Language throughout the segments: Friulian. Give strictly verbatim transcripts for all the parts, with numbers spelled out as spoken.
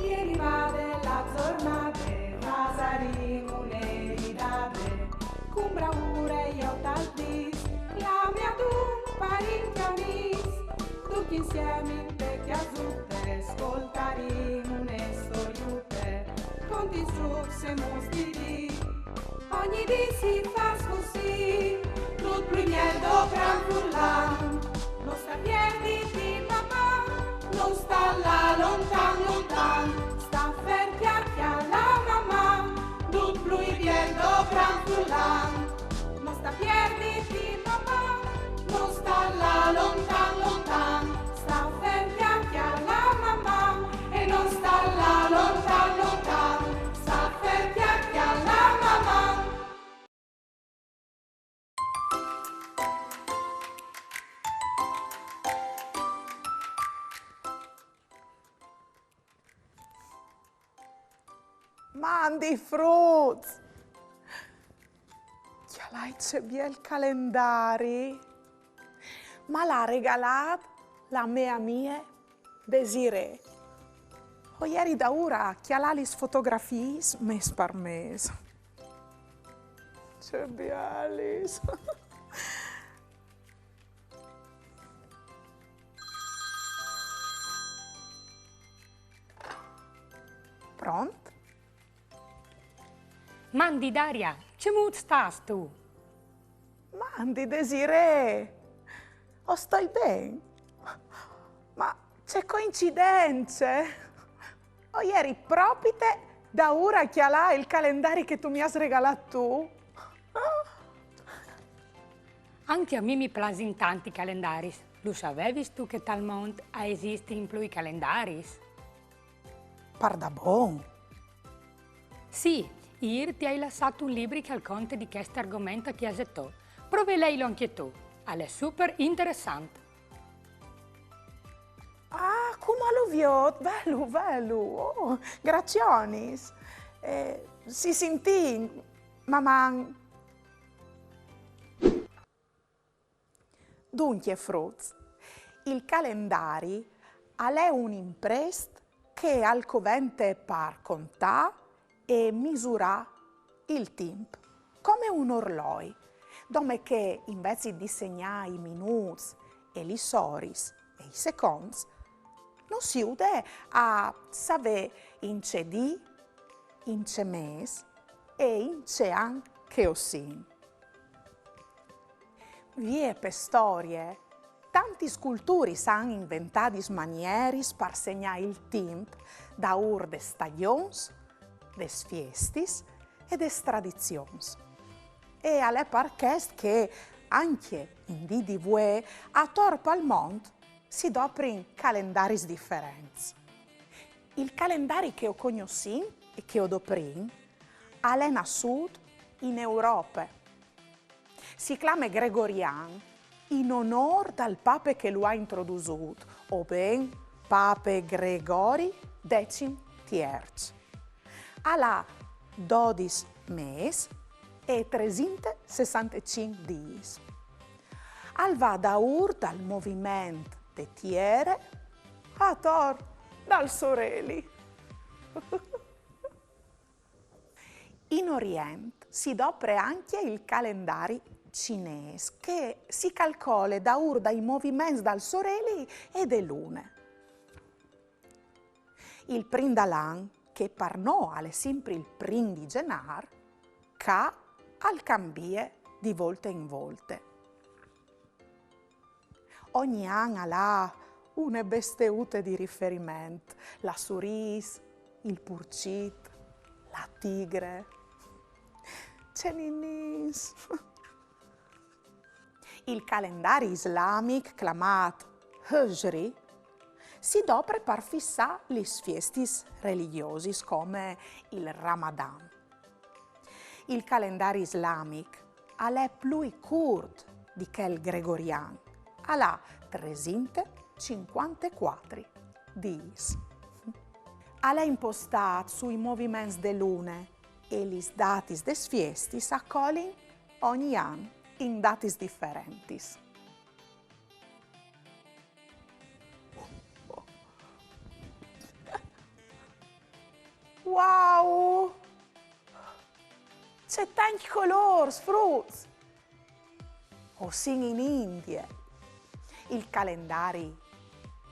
È rivade la zornade, fasarìn une ridade, cun braure jo tal dis, clame adun parint e amis, ducj insiemi inte cjasute, scoltarìn une storiute, conti su se mus di dì. Ogni dì si fâs cussì, dut plui biel dopran furlan. No sta pierditi, Maman, no sta lâ lontan, lontan. Sta fer, cjalà, cjalà, Maman, dut plui biel dopran furlan. No sta pierditi, Maman, no sta lâ lontan, lontan. Sta fer, cjalà, cjalà, Maman, e no sta lâ lontan, lontan. Sta fer, cjalà, cjalà, Maman. Mandi fruts! Cjalait ce biel calendari! Mal à regalât la mê amie Desirée. O jeri daûr a cjalâ lis fotografiis mês par mês. Ce bielis! Pront? Mandi Daria, cemût stâstu? Mandi Desirée, o stoi ben. Ma ce coincidence! O jeri propite daûr a cjalâ il calendari che tu mi âs regalât tu. Ancje a mi mi plasin tant i calendaris. Lu savevistu che tal mont a esistin plui calendaris? Pardabon? Sì, îr ti ai lassât un libri che al conte di chest argoment a cjase tô. Prove a leilu ancje tu. Al è super interessant. Ah, cumò lu viôt, velu, velu. Oh, gracionis. Eh, si sintìn, Maman. Duncje, fruts, il calendari al è un imprest che al covente par contâ e misurâ il timp, come un orloi, dome che invezit di segnâ i minûts e lis oris e i seconts, nus jude a savê in ce dì, in ce mês e in ce an che o sin. Vie pe storie, tantis culturis a àn inventadis manieris par segnâ il timp daûr des stagjons, des fiestis e des tradizions. E al è par chest che, ancje in dì di vuê, ator pal mont si doprin calendaris diferents. Il calendari che o cognossìn e che o doprìn al è nassût in Europe. Si clame gregorian in onôr dal pape che lu à introdusût, o ben pape Gregori decim tierç. Al à dodis mês e tresinte sessantecinc dîs. Al va daûr dal moviment de tiere ator dal soreli. In Orient si dopre ancje il calendari cinês, che si calcole daûr dai moviments dal soreli e de lune. Il prin dal an, che par nô al è simpri il prin di Zenâr, ca al cambie di volte in volte. Ogni an al à une besteute di riferiment, la surîs, il purcit, la tigre. Ce ninins! Il calendari islamic clamât Hijri si dopre par fissâ lis fiestis religjosis come il Ramadan. Il calendari islamic al è plui curt di chel gregorian, al à tresinte cincuantecuatri dîs. Al è impostât sui moviments de lune e lis datis des fiestis a colin ogni an in datis diferentis. Wow! Ce tancj colôrs, fruts! O sin in Indie. Il calendari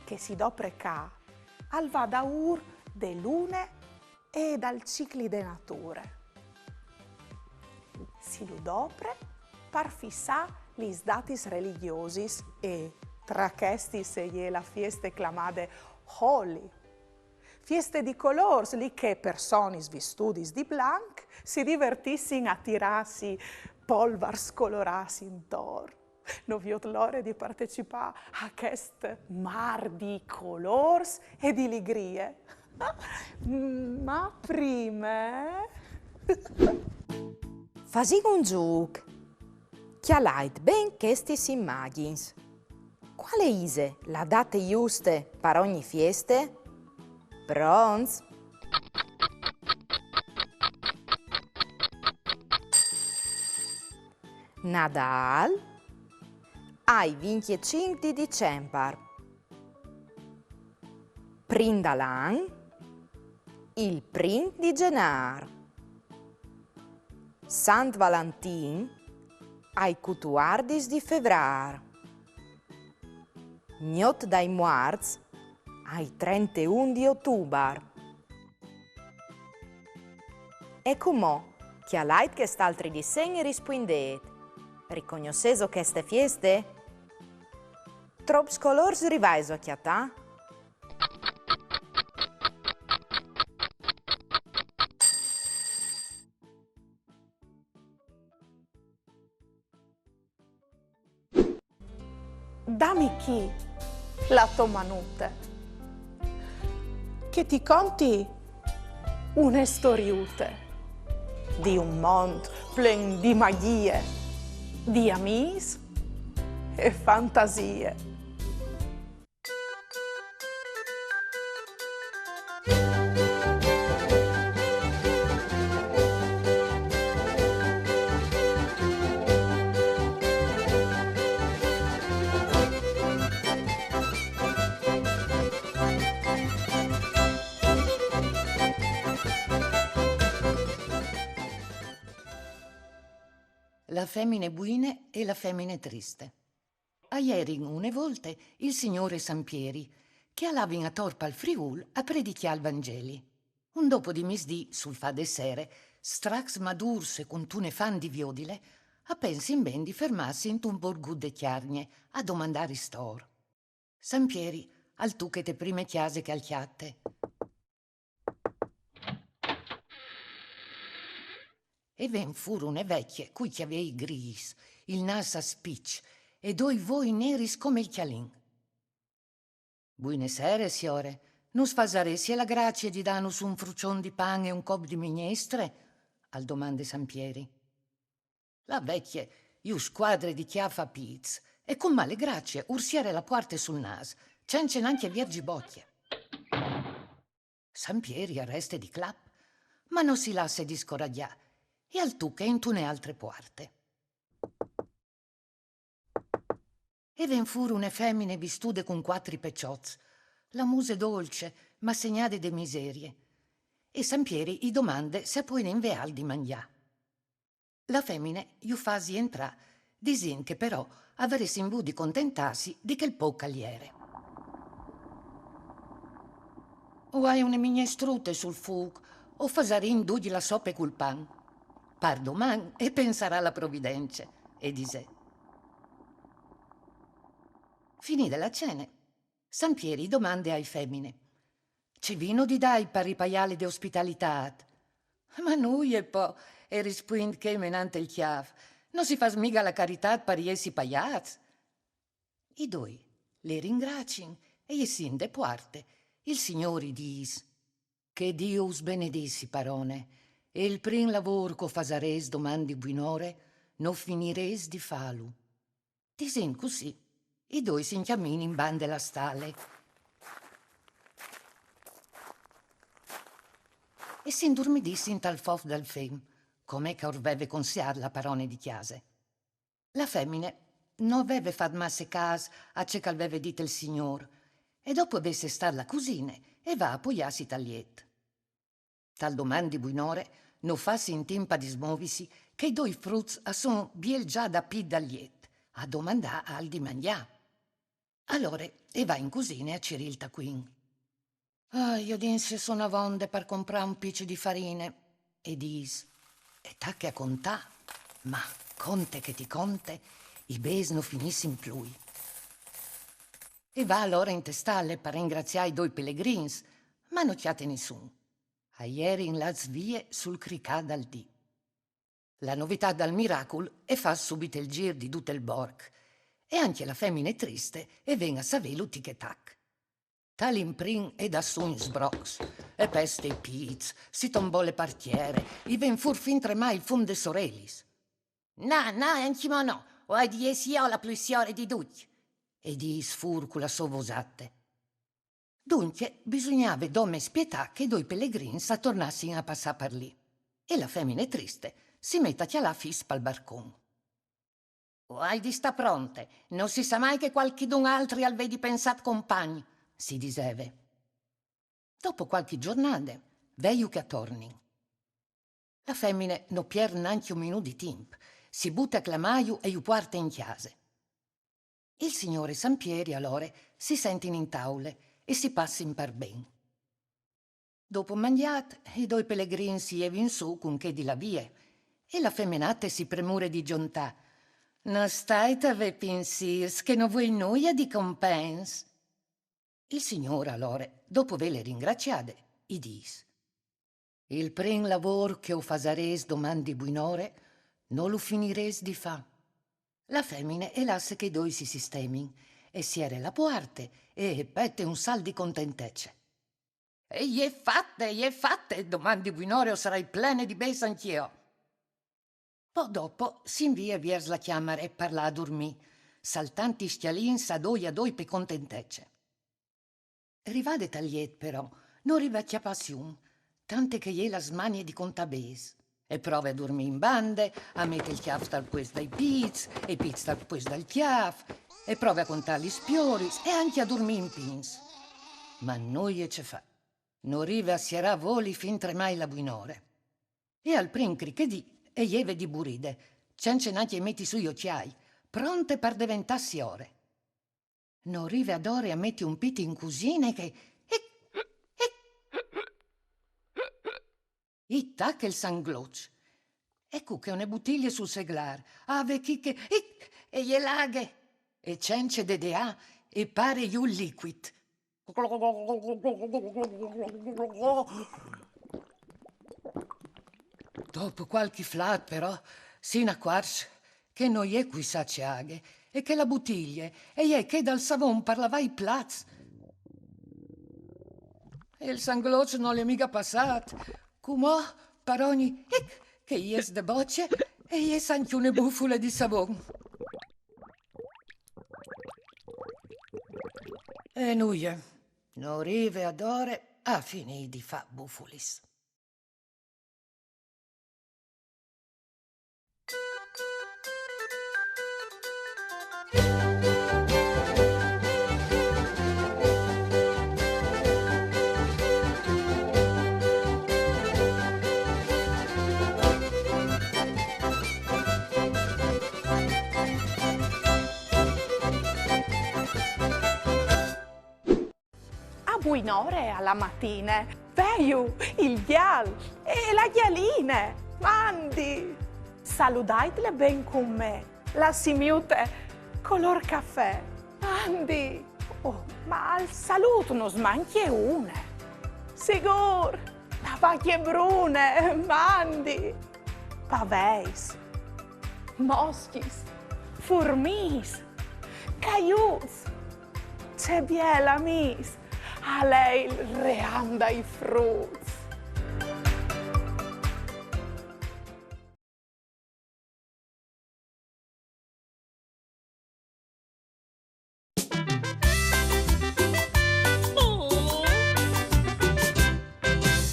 che si dopre ca al va daûr de lune e dal cicli de nature. Si lu dopre par fissâ lis datis religjosis e tra chestis e je la fieste clamade Holi. Fieste di colôrs, li che personis vistudis di blanc si divertissin a tirâsi polvars colorâts intor. No viôt la ore di partecipâ a chest mâr di colôrs e di ligrie. Ma prime... Fasìn un zûc. Cjalait ben chestis imagjins. Cuale ise la date juste par ogni fieste? Pronts? Nadâl, ai vincjecinc di Dicembar. Prin dal an, il prin di Zenâr. Sant Valentin, ai cutuardis di Fevrâr. Gnot dai Muarts, ai trenteun di Otubar. E cumò, cjalait chest altri disen e rispuindêt: ricognossêso cheste fieste? Trops colôrs rivaiso a cjatâ? Dami chi la tô manute, che ti conti une storiute di un mont plen di magjie, di amîs e fantasie. La femine buine e la femine triste. A jerin une volte il Signôr e San Pieri, che a lavin ator pal Friûl a predicjâ il Vangeli. Un dopo di misdì, sul fâ de sere, stracs madûrs e cuntune fan di viodile, a pensin ben di fermâsi intun borgut de Cjargne a domandâ ristôr. San Pieri al tuche te prime cjase che al cjate. E ven fûr une vecje cui cjavei grîs, il nâs a spiç e doi voi neris come il cjalin. Buine sere, siore. Nus fasaressial la gracie di dânus un fruçon di pan e un cop di mignestre? Al domande San Pieri. La vecje ju scuadre di cjâf a pîts e cun male gracie ur siere la puarte sul nâs, cence nancje vierzi bocje. San Pieri al reste di clap, ma no si lasse discoragjâ e al tuche intune altre puarte. E ven fûr une femine vistude cun cuatri peçots, la muse dolce, ma segnade de miserie. E San Pieri i domande se a puedin vê alc di mangjâ. La femine ju fâs jentrâ, disint che però a varessin vût di contentâsi di chel pôc che al jere. O ai une mignestrute sul fûc, o fasarìn ducj la sope cul pan. Par doman e pensarà la providence, e disè. Finide la cene, San Pieri i domande ae femine: Ce vino di dâi par ripaiâle de ospitalitât? Ma nuie po, e rispuint chê menant il cjâf, no si fâs miga la caritât par jessi paiâts. I doi le ringraciin e jessint de puarte. Il Signôr i dîs: Che Diu us benedissi, parone, e il prin lavôr che o fasarês doman di buinore, no finirês di fâlu. Disint cussì, i doi si incjaminin in bande la stale e si indurmidissin tal fof dal fen, come che ur veve conseât la parone di cjase. La femine no veve fat masse câs a ce che al veve dit il Signôr, e dopo vê sestât la cusine e va a poiâsi tal jet. Tal domandi buinore, no fâs in timp a dismovisi, che i doi fruts a son biel za dapît dal jet, a domandâ alc di mangjâ. Alore e va in cusine a cirî il tacuin. Ah, jodìn se a son avonde par comprâ un piç di farine, e dîs, e tache a contâ, ma conte che ti conte, i bêçs no finissin plui. E va alore inte stale par ringraziâ i doi pelegrins, ma no cjate nissun. A jerin lâts vie sul cricâ dal dì. La novitât dal miracul e fâs subit il zîr di dut il borc, e ancje la femine triste e ven a savêlu tic e tac. Tal imprin e da sù in sbrocs, e peste i pîts, si tombole par tiere, i ven fûr fintremai il fum des orelis. Na, na, ancjemò no, o ai di jessi jo la plui siore di ducj, e dîs fûr cu la sô vosate. Duncje, bisugnave dome spietâ che i doi pelegrins a tornassin a passâ par li. E la femine triste si met a cjalâ fis pal barcon. O ai di stâ pronte, no si sa mai che cualchidun altri al vedi pensât compagn, si diseve. Dopo cualchi zornade, veju che a tornin. La femine no piert nancje un minût di timp, si bute a clamâju e ju puarte in cjase. Il signôr e San Pieri alore si sentin in taule e si passin par ben. Dopo mangjât, i doi pelegrins si jevin sù cun chê di lâ vie, e la feminate si premure di zontâ: No stait a vê pinsîrs, che no vuei nuie di compens. Il signôr alore, dopo vêle ringraciade, i dîs: Il prin lavôr che o fasarês doman di buinore, no lu finirês di fâ. La femine e lasse che i doi si sistemin, e siere la puarte, e e pete un salt di contentece. E je fate, je fate, doman di buinore o sarai plene di bêçs ancje jo. Po dopo si invie viers la cjamare par lâ a durmî, saltant i scjalins a doi a doi pe contentece. Rivade tal jet, però, no rive a cjapâ sium, tante che e je la smanie di contâ bêçs. E prove a durmî in bande, a meti il cjâf tal puest dai pîts, e i pîts tal puest dal cjâf, e prove a contâ lis pioris, e ancje a durmî in pins. Ma nuie ce fâ. No rive a sierâ voli fintremai la buinore. E al prin crichedì e jeve di buride, cence nancje meti sù i ocjâi, pronte par deventâ siore. No rive adore a meti un pît in cusine che, ic, ic, i tache il sangloç. E cuche une butilie sul seglâr, a vê chi che, ic, e je la aghe, e cence dedeâ e pare jù il licuit. Dopo cualchi flât, però, si inacuarç che no je cuissà ce aghe, e che la butilie e je chê dal savon par lavâ i plats. E il sangloç nol è miga passât. Cumò, par ogni ic che e jes de bocje, e jes ancje une bufule di savon. E nuie, no rive adore a finî di fâ bufulis. A buinore a la matine, veju il gjal e la gjaline, mandi! Saludaitle ben cun me, la simiute colôr cafè, mandi! Oh, ma al salût nus mancje une. Sigûr, la vacje brune, mandi! Paveis, moscjis, furmiis, caiuts, ce biel amîs, al è il ream dai fruts.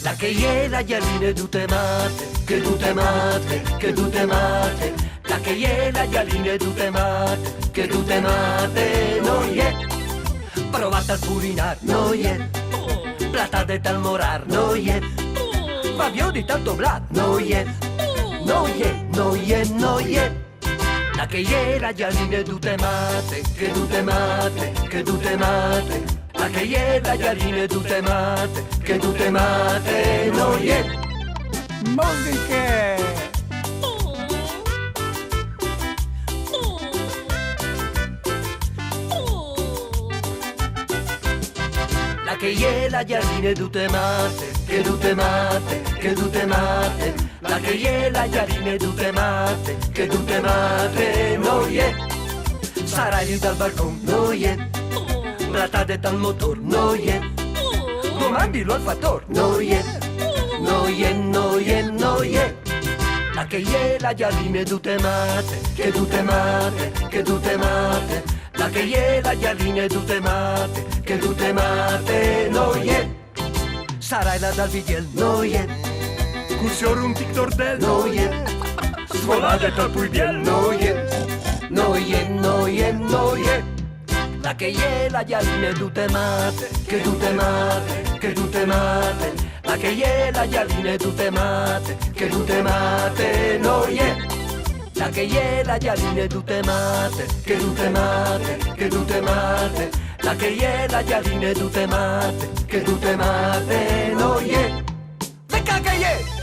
Là che e je la gjaline dute mate, che dute mate, che dute mate. Là che e je la gjaline dute mate, che dute mate, no je. Provade tal furinâr, no je. Platade tal morâr, no je. Ma viodi tanto blat, no je, no je, no je, no je. La che je la gialine dute mate, che dute mate, che dute mate. La che je la gialine dute mate, che dute mate, no je. Musiche! La che je la gialine dute mate, che dute mate, che dute mate. La che je la gialine dute mate, che dute mate, no je. Sarà lì dal balcon, no je. Platade tal motor, no je. Domandilo al fator, no je. No je, no je, no je. La che je la gialine dute mate, che dute mate, che dute mate. La che je la gialine dute mate, che dute mate, no je. Sarà là dal vidiel, no je. Cul sior un tic tordel, no je. Svolade tal puibiel, no je. No je, no je, no je. La che je la gialine dute mate, che dute mate, che dute mate. La che je la gialine dute mate, che dute mate, no je. La che je la gialine dute mate, che dute mate, che dute mate. La che je la gialine dute mate, che dute mate, no je. Veca che je!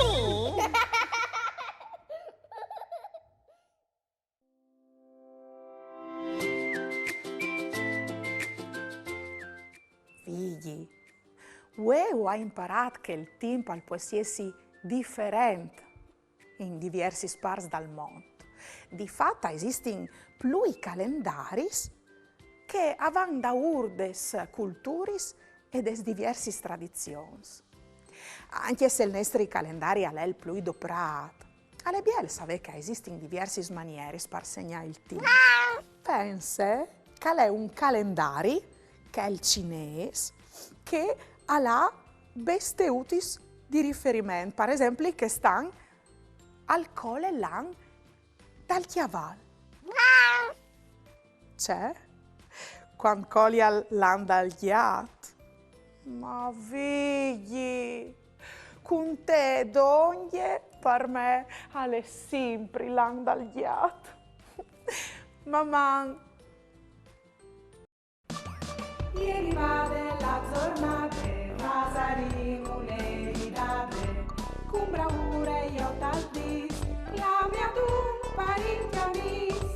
Figli, vuê o ai imparât che il timp al pues jessi diferent in diviersis parts dal mont. Di fat, a esistin plui calendaris che a van daûr des culturis e des diviersis tradizions. Ancje se il nestri calendari al è il plui doprât, al è biel savê che a esistin diviersis manieris par segnâ il timp. Pense che al è un calendari, chel cinês, che al à bestiutis di riferiment, par esempli, che stan al cole lan dal cjaval. Ce? Cuant colial lan dal gjat? Ma Vigji, cun te dongje par me al è simpri lan dal gjat. Maman! Jeri vade la zornade, fasarìn une ridade, cun braure jo tal dîs, clame adun parint e amîs,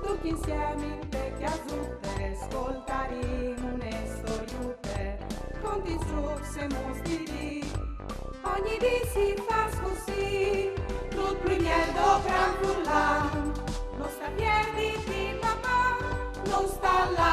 ducj insiemi inte cjasute, scoltarìn une storiute, conti strucs e muts di dì. Ogni dì si fâs cussì, dut plui miel dopran furlan, no sta pierdi di maman, no sta là